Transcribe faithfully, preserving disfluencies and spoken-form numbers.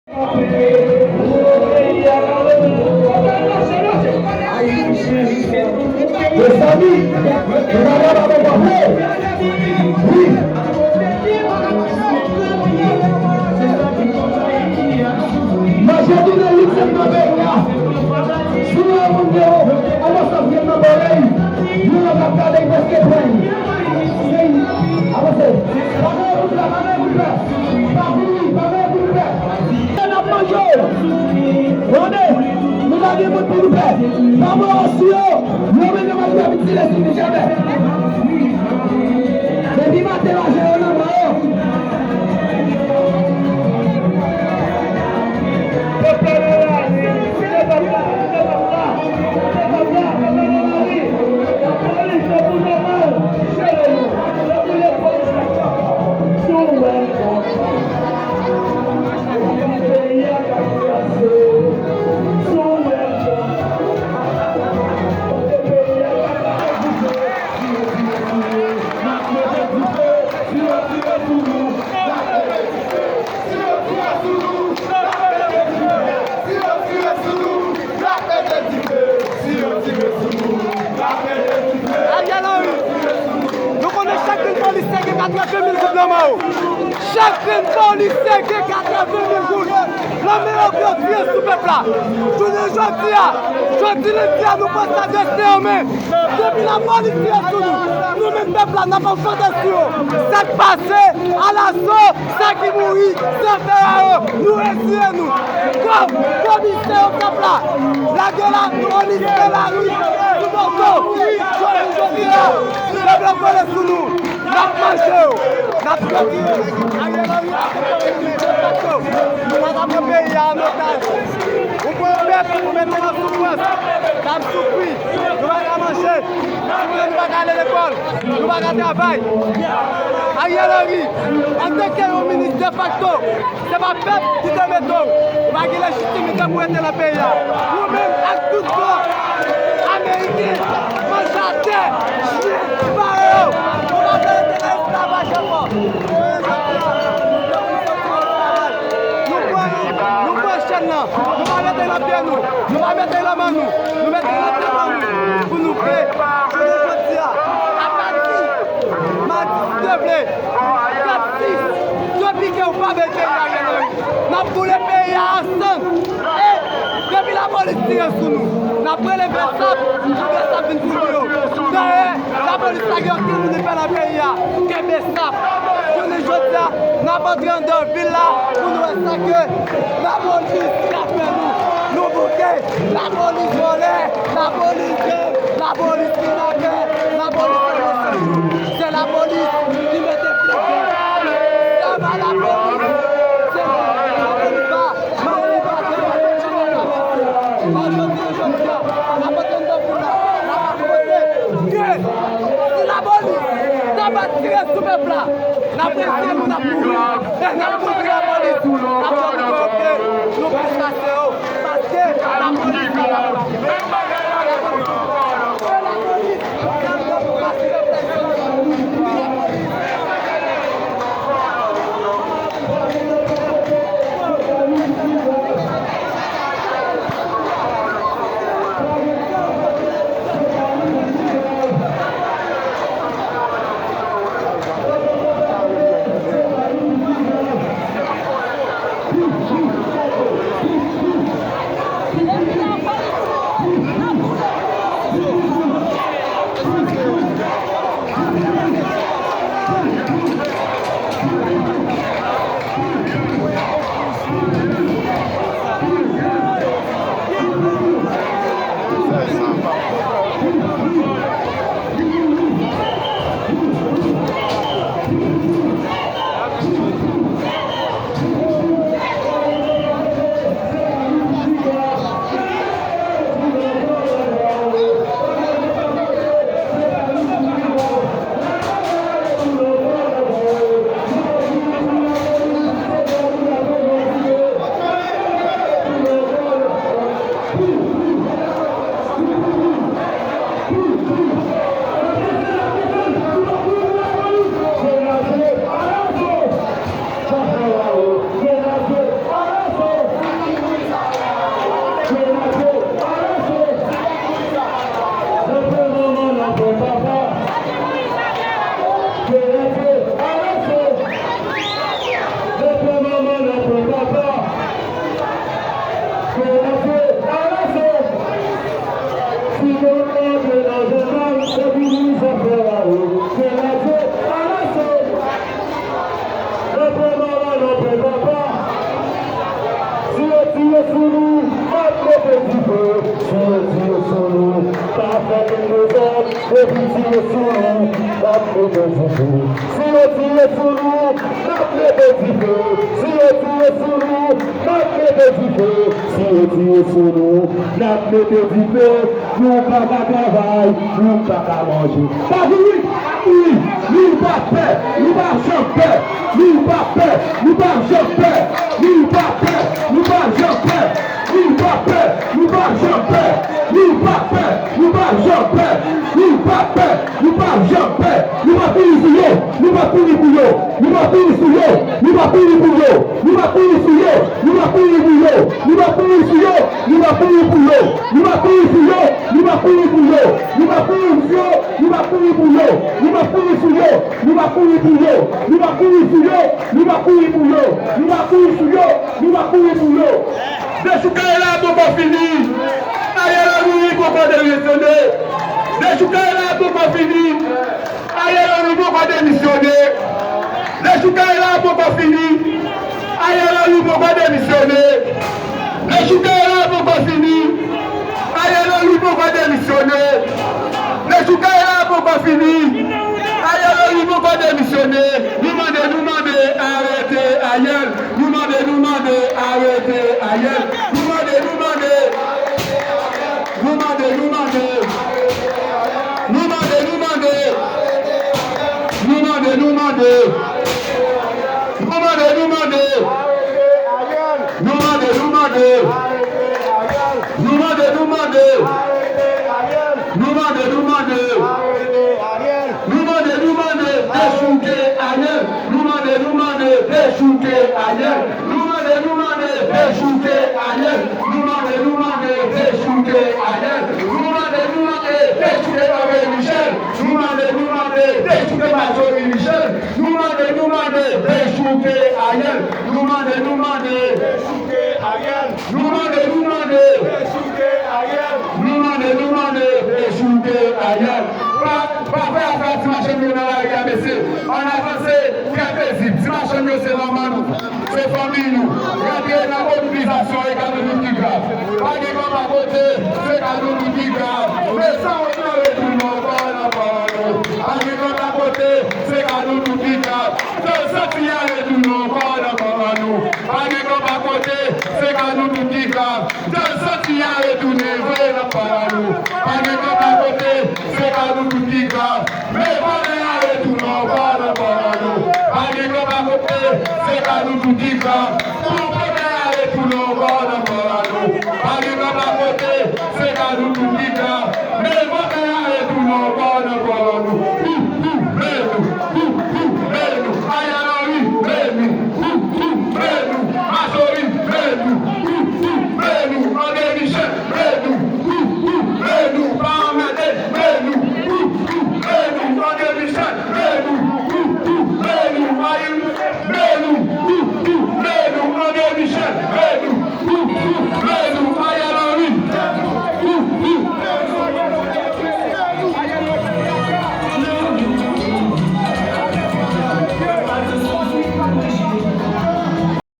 Mezanmi, nou pa bon pa vre. Wi. Mache tounen lit se nan peyi a. Si yon moun gen yon, yon mòso vyann nan bò l, yon lòt ap gade l prèske pran l. Avanse. Pa gen kout la, pa gen kout la. Pa kouri, pa gen kout la. N ap manje w. Tande, nou pa gen moun pou nou pè. Pa mò sou yo. Yo menm yo pa gen abitid de sou nou jamè. Depi maten, mache yo nan men yo. Pèp la nan lari, se pèp la, se pèp la, se pèp la, pèp la nan lari. Lapolis, se pou nòmal, jere nou. Lapolis, se pou nòmal. Si w wè, Ariel Henry, nou konnen chak grenn polisye gen katreven mil goud nan men w. Chak grenn polisye gen katreven mil goud. Lanmè yo pou yo tire sou pèp la. Jounen jodi a, jodi lendi a, nou pran sa desten an men. Depi lapolis tire sou nou, nou menm pèp la, n ap anfante sou yo. Sa k pase, alaso, sa ki mouri, se frè a yo. Nou retire nou. Kòm komisè yo pèp la, lage lapolis nan lari, sou moto. Jodi, jodi a, yo vle kole sou nou. N ap manje yo. N ap pran yo. Ariel Henry ap pran yo. Nou pa ka pran peyi a an otaj. Ou pran pèp, ou mete l an soufrans. N ap soufri. Nou pa ka manje. Nou pa ka ale lekòl. Nou pa ka travay. Ariel Henry, antanke yon minis defakto, se pa pèp ki te mete w. Ou pa gen lejitimite pou rete nan peyi a. Ou menm ak tout blan, ameriken, manje atè, chyen, bare yo. Nou pa vle rete nan esklavaj ankò. Nou pran, nou pran chèn nan. Nou pa mete nan pye nou. Nou pa mete nan men nou. Nou mete nan tèt nou pou nou vle. Jounen jodi a, apati madi, si Dye vle, kat sis, depi ke ou pa vle peyi a, Ariel Henry, n ap boule peyi a ansanm. E depi lapolis tire sou nou, n ap rele BSAP pou BSAP vin kouvri yo. Dayè, lapolis pa gen okenn moun li fè nan peyi a ke BSAP. Jounen jodi a, n ap antre anndan vil la pou nou wè sa ke lapolis ka fè nou. Nou bouke, lapolis vòlè, lapolis gang, lapolis kidnapè, lapolis se lapolis ki mete pye gang. Sa va lapolis, se lapolis va, mande pa de lapolis. Jodi a, jodi a, n ap antre anndan vil la, n ap afwonte. Ke si lapolis ta pa tire sou pèp la, n ap retire nou, n ap mouri. N ap kontri lapolis. N ap fè nou kote nou plis pase yo. Paske lapolis pa la. Lapolis pa la. Yo vin tire sou nou, n ap mete dife. Si yo tire sou nou, n ap mete dife. Si yo tire sou nou, n ap mete dife. Si yo tire sou nou, n ap mete dife. Nou pa ka travay, nou pa ka manje. Pa vini, wi, nou pa pè, nou pa janm pè, nou pa pè, nou pa janm pè, nou pa pè, nou pa janm pè. Nou pa pè, nou pa janm pè, nou pa pè, nou pa janm pè, nou pa pè, nou pa janm pè, nou pa fini sou yo, nou pa fini pou yo, nou pa fini sou yo, nou pa fini pou yo, nou pa fini sou yo, nou pa fini pou yo, nou pa fini sou yo, nou pa fini pou yo, nou pa fini sou yo, nou pa fini pou yo, nou pa fini sou yo, nou pa fini pou yo, nou pa fini sou yo, nou pa fini pou yo, nou pa fini sou yo, nou pa fini pou yo, nou pa fini sou yo, nou pa fini pou yo. Dechoukay la poko fini. Ariel Henry poko demisyone. Dechoukay la poko fini. Ariel Henry poko demisyone. Dechoukay la poko fini. Ariel Henry poko demisyone. Dechoukay la poko fini. Ariel Henry poko demisyone. Dechoukay la poko fini. Ariel Henry poko demisyone. Nou mande, nou mande, arete Ariel. Nou mande, nou mande, arete Ariel. Nou mande, nou mande. Nou mande, nou mande. Nou mande, nou mande. Nou mande, nou mande. Nou mande, nou mande. Nou mande, nou mande. Nou mande, nou mande. Nou mande, nou mande. Nou mande, nou mande, dechouke Ariel. Nou mande, nou mande, dechouke Ariel. Nou mande, nou mande, dechouke Ariel. Nou mande, nou mande, dechouke Ariel. Nou mande, nou mande, dechouke André Michel. Nou mande, nou mande, dechouke Marjorie Michel. Nou mande, nou mande, dechouke Ariel. Nou mande, nou mande, dechouke Ariel. Nou mande, nou mande. Dechouke Ariel. Nou mande, nou mande. Dechouke Ariel. Pa, pa fè afè ak ti machann yo nan lari a, mesye. Ann avanse, kè pezib. Ti machann yo se manman nou. Se fanmi nou. Rantre nan mobilizasyon e ka nou tout ki grav. Pa gen kòb akote, se ka nou tout ki grav. Men san wont nan retounen ankò nan kò nou. Pa gen kòb akote, se ka nou tout ki grav. San santi a retounen ankò nan kò nou. Pa gen kòb akote, se ka nou tout ki grav. San santi a retounen vre nan kò nou. Pa gen kòb akote, se ka nou tout ki grav. Men vòlè a retounen ankò nan kò nou. Pa gen kòb akote, se ka nou tout ki grav. Pou vòlè